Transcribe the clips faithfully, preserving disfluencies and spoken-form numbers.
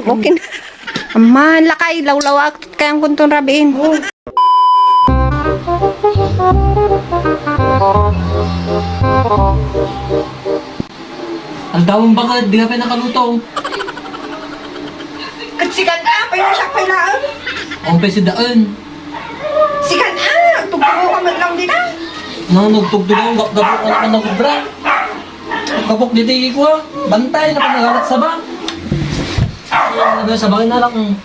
Okay na. Amman, lakay, lawlawag, kayang kunton rabiin. Aldaw, bakit? Di ka pa nakaluto. Ket sikan a, pay mo siak pay laeng. Awan pay sidaen. Sikan a, tugtugaw ka met lang dita. Nang nagtugtugaw, gapgapo ka naman nagubra. Kapok dito, iko, ah. Bantay, napanagalat sa ba? Ano ba, sa bakit na lang?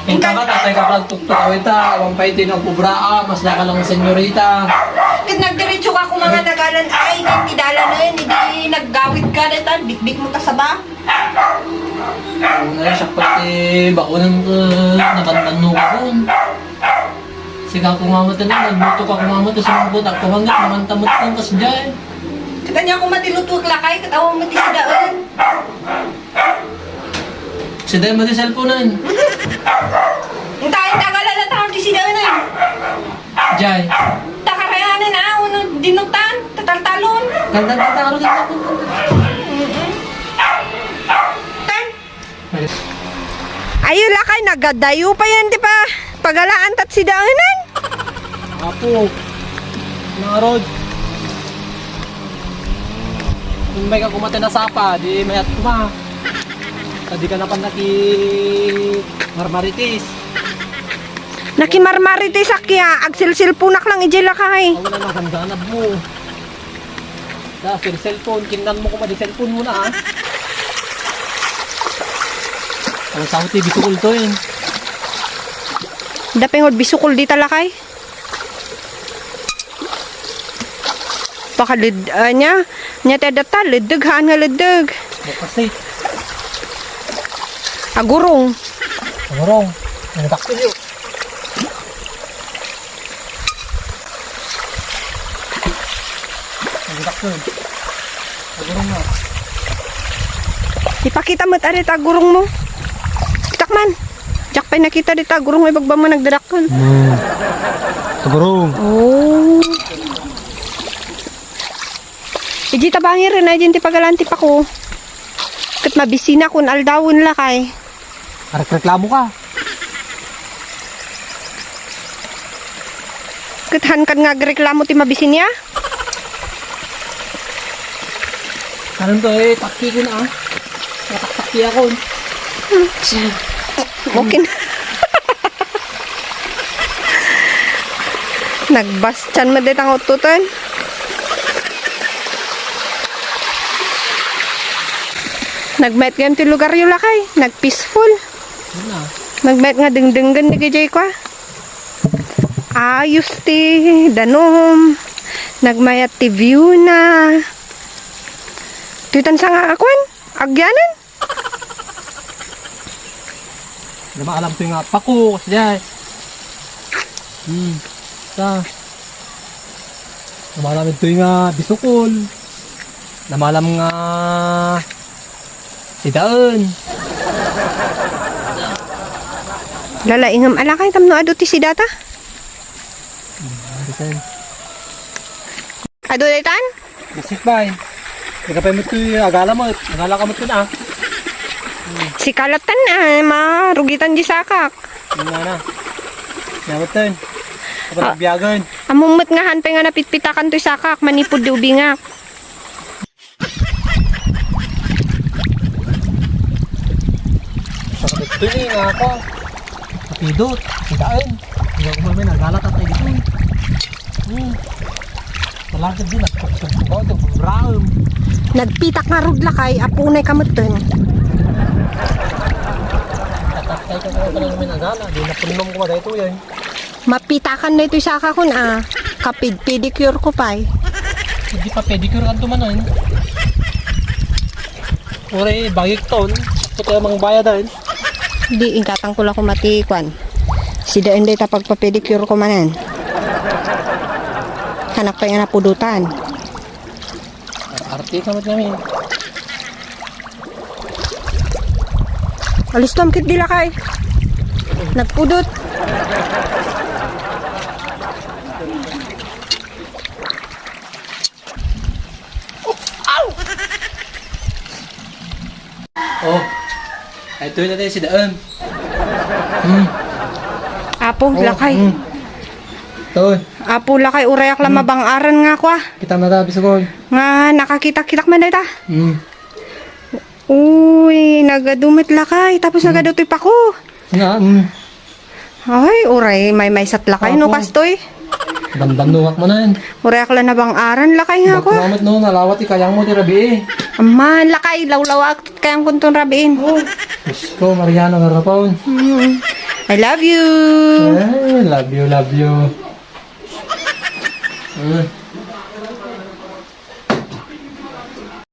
Inka ba, tatay ka pala, tuktok ita, awan pay ti nagkubra, ah, mas laka lang senyorita. Ket nagdiretso ka kung mga nagalan, ay, di ti dalan, ay, di naggawid ka, deta, bikbik mo kasaba. Ano na, siya pati, bakunan ko, nabanbanno ka kun. Sika ko nga mata na, nagluto ka ko nga mata, sumangkot ako, hanggat naman tamot kang kasjay. Ket ania ko matilutuak lakay, ket awan mo ti sidaen. Sidaen mo ti cellphone-en. Intayin ta galala taon ti sidaen, eh. Jay. Ta karayanen, ah, uno dinutan, tataltalon. Tan, tan, tan, tan, tan, tan, tan. Mm-mm. Tan. Ayo lakay, nagadayo pa yan, di pa pagalaan tat sidaenan. Apo, narod. Kung may ka kumate na sapa, di mayat kuma. Sa di ka napan naki marmaritis. Nakimarmaritis ak ya, agsilsilpunak lang ijay lakay. Awan na nagandanad mo. Da, sir, cellphone, kinnan mo kuma di cellphone mo na, ha? Ang sauti, bisukol to, eh. Dapay nga bisukol di talakay. Pakalid, ah, nya, nya ti adda leddeg, haan nga leddeg. Bukas, eh. Agurong. Agurong. Ang taksil yun. Ang taksil. Agurong na. Ipakita met ari ta agurong mo. Takman. Diak pay nakita dita agurong mo, ibagba mo nagdadakkel. Hmm. Agurong. Oh. Iji tabangi rin, ay din ti pagalan ti pako. Ket mabisina kun aldawen lakay. Arekreklamo ka. Ket han kan nga agreklamo ti mabisina? Karon to, eh, takki ko na, ah. Mataktakki ako. Okay na. Nagbastian met dayta nga uttoten. Nagmayat gayam ti lugaryo lakay. Nagpeaceful. Ano? Nagmayat nga dengdenggen dagijay kua. Ayos ti danum. Nagmayat ti view na. Tutan sa nga akuan. Agyanan. Namaalam toy nga pako, kasjay. Hmm. Sa. Namaalam toy nga bisukol. Namaalam nga sidaen. Lalaingem a lakay tapno adu ti sidata? Hmm, bisan. Adu daytan? Basit bay. Ika pay met toy agala met. Agala ka met kun, ah. Sika latta, ah, marugitan di sakak. Yun nga na. Nametten. Kapag Ah. Biyagan. Ammom met nga han pay nga napitpitakan toy sakak, manipud di ubingak. Sakit to ni nga ako. Kapidot, sidaen. Hindi ako mamay nagala tatay dito, eh. Hmm. Talaga din, nagpukpuk ko, ito, brown. Nagpitak nga rud lakay, apunay kametten. Tatakay ka pala namin agala, di na punom ko madayto yan. Mapitakan na ito sa kakun, ah. Kapid-, pedicure ko pay. Hindi pa pedicure kanto man, eh. Ore, bagik ton. Ito mang bayadan. Di, ingkatan ko lang kumati, kwan. Sidaen dayta pagpapedicure ko manen. Hanak pay nga napudutan. Arte ka met kami. Alistom ket di lakay. Nagpudot. Aw! Oh. Ay, itoy na tayo si Daan. Hmm. Apo, Oh, lakay. hmm. Toy. Apo, lakay, urayak la Hmm. mabang-aran nga kwa. Kita na tabi, Sugol. Nga, nakakita-kitak man dayta. Hmm. Uy, nagadu met lakay. Tapos Hmm. nagadu toy pako. Nga, hmm. Ay, uray, maymaysat lakay, no, Apo. kastoy? Banbannuak manen. Urayak la nabang-aran lakay nga Bak kwa. namat, no, nalawat ti kayang mo ti rabii. Amman, lakay, lawlawak, kayang kunton rabiin. Oh, Diyos ko, Mariano, garapon. Mm. I love you. Eh, love you, love you. Mm.